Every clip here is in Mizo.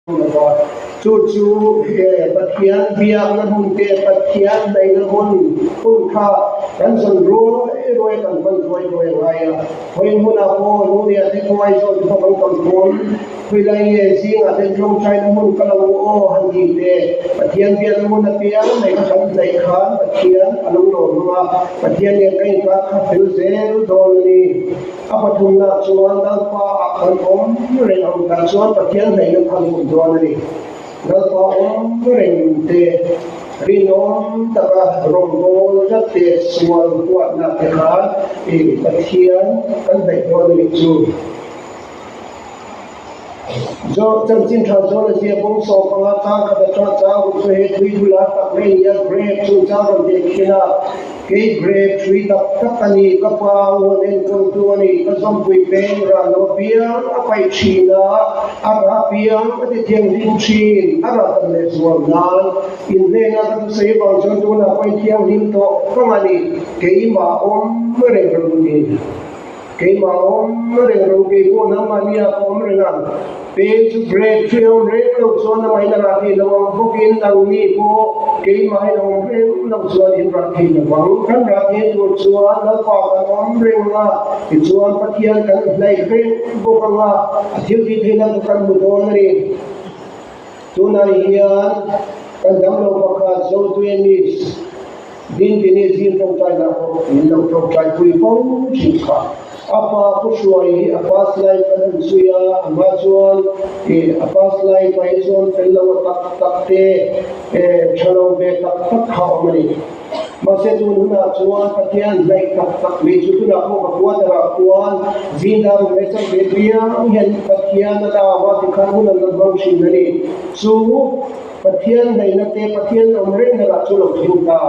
Chu chu he Pathian biakna hmun te, Pathian hnaihna hmun hun kha kan zawn ruai ruai kan hman ruai ruai a ngai a. Khawi hmunah pawh Lungleiah te pawh Aizawl te pawh kan kal pawn khawi lai nge zingah te tawngtaina hmun ka lo aw han tih te, Pathian biakna hmun apiang mai kha kan hnaih khan Pathian a lo lawm ang a, Pathian nen kan inkar kha fel zel dawn a ni. A pathumna chuan Lalpa ah kan awm reng ang tah chuan Pathian hnaihna kha an awm dawn a ni. Lalpa awm reng te, rinawm taka rawngbâwl tlat te, sual huatna te kha i Pathian kan hnaih dawn a nih chu. Chanchin tha zawn a zia bawm 15 chang khat atanga chang ruk chu he thui thu lar tak mai a ni a, grape chungchang rawn teh khin a, Kei grape thui tak tak a ni, ka pa u an enkawltu a ni, ka zawmpui peng ran lo piang a paih thin a, a rah piang a ti thianghlim thin, a rah tam leh zual nan inhnena ka thusawi vang chuan tunah pawh in thianghlim tawh fang a ni, keimah awm reng rawh u ni. Keimah awm reng lo, kei pawh nangmahni ah ka awm reng ang. Peng chu break chu awm reng lo chuan amahin a rah thei lo ang bawkin nangni pawh keimahin a awm reng lo chuan in rah thei lo vang. Kan rah thei tur chuan Lalpa kan awm reng a, tichuan Pathian kan hnaih reng bawk ang a, a thil tih theihna chu kan hmu dawn a ni. Tunah hian kan damlo pakhat Zotuenis Dindini zing tawngtaina pawh min lo tawngtaipui fo thin kha. A pa Pu Hruai hi a past life an han chhui a, a hma chuan ih a past life ah hi chuan fel lo a tak tak te eh tha lo ve tak tak kha a awm a ni. Mahse tun hunah chuan Pathian hnaih tak tak mai chu tunah pawh ka kua darah khuan zing dar ruk leh chauh ve piang hian Pathian a la va tikhan hun an la hmang thin a ni. Chu Pathian hnaihna te Pathian awm reng darah chu lo thleng ta.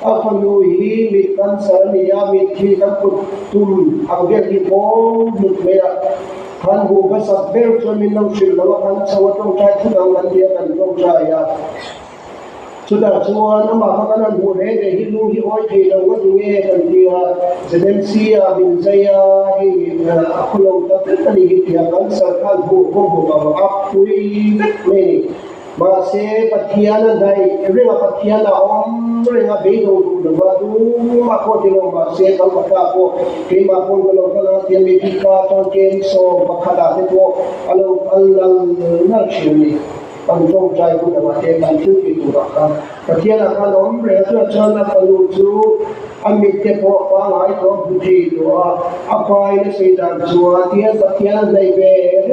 A fanu hi mit cancer a ni a, mit hi kan kut tum ang vel hi pawm hlut mai a. Khan buh hmasak ber chuan min lo hrilh lo a, kan chho a tawngtai thut ang kan ti a, kan tawngtai a. Chutah chuan amah kha kan han hmuh reng reng hi lung hi awi thei lo nga ti nge kan ti a, ZMC ah min zai a, hei a khaw lo ta vek a ni hi tia cancer khan hmuh pawh hmu lo a pui vek mai a ni. Mahse Pathian a hnaih reng a, Pathian a awm reng a, beidawng duh lo va, tumah pawh ti lo mahse Kalkata pawh keimah pawn ka lo kal ang tia mi bika chuan kem 11 ah te pawh a lo kal nal nal thin a ni. Kan tawngtai hun anga te kan thil tih turah khan Pathianah khan awm reng a, chutah chuan a fanu chu a mit te pawh pangngai tawh a hmu thei tawh a, a pain a sawi dan chuan tihian Pathian a hnaih ve.